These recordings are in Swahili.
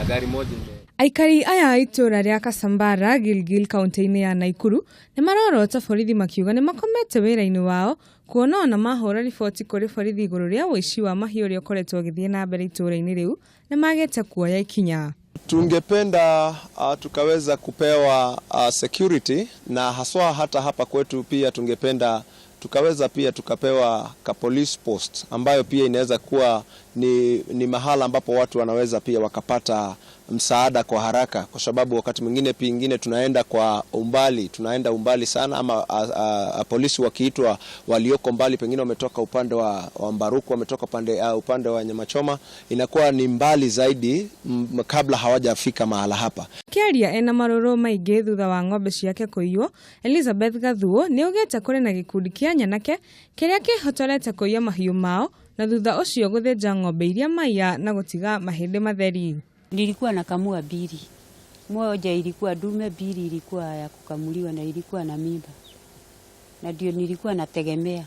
Na gari moja ime Aikari aya a itũra rĩa Kasambara, Gilgil, kaunti-inĩ ya Naikuru nĩ marorota borithi makiuga nĩ makomete wĩra-inĩ wao kuona ona mahũra riboti kũrĩ borithi igũrũ rĩa ũici wa mahiũ ũrĩa ũkoretwo ũgĩthiĩ na mbere itũra-inĩ rĩu nĩ magĩte kuoya ikinya. Tungependa tukaweza kupewa security na haswa hata hapa kwetu pia tungependa tukaweza pia tukapewa ka police post ambayo pia inaweza kuwa ni mahala ambapo watu wanaweza pia wakapata msaada kwa haraka, kwa sababu wakati mwingine pengine tunaenda kwa umbali, tunaenda umbali sana, ama polisi wakiitwa walioko mbali, pengine wametoka upande wa Mbaruku, wametoka upande wa Nyamachoma, inakuwa ni mbali zaidi kabla hawajafika mahala hapa. Akĩaria ena marũrũ maingĩ thutha wa ng'ombe ciake kũiywo, Elizabeth Gathuo nĩ augĩte kũrĩ na gĩkundi kĩa nyanake kĩrĩa kĩhotorete kũiya mahiũ mao na thutha ũcio gũthĩnja ng'ombe iria maiya na gũtiga mahĩndĩ matheri. Nilikuwa nakamua mbili, moja ilikuwa dume, mbili ilikuwa ya kukamuliwa na ilikuwa na mimba, na ndio nilikuwa nategemea.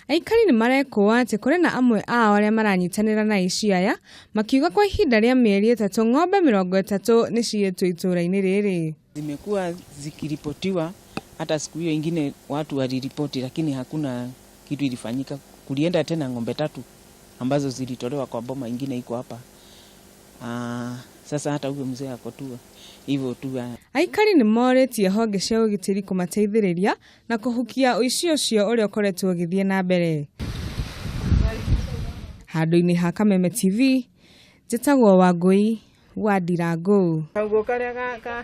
Aikari nĩ marekũa atĩ kũrĩ na amwe ao arĩa maranyitanĩra na aici aya makiuga kwa ihinda rĩa mĩeri 3 ng'ombe 30 nĩ ciyĩtwo itũra-inĩ rĩrĩ. Zimekuwa zikiripotiwa, hata siku hiyo ingine watu waliripoti, lakini hakuna kitu ilifanyika. Kulienda tena ng'ombe tatu ambazo zilitolewa kwa boma ingine iko hapa. Sasa hata huyo mzee ako tu hivyo tu. Aikari nĩ morĩtie honge cia ũgitĩri kũmateithĩrĩria na kũhukia ũici ũcio ũrĩa ũkoretwo ũgĩthiĩ na mbere. Handũ-inĩ ha Kameme TV, njĩtagwo Wangũi wa Ndirangũ. Kaugo karĩa ga ka.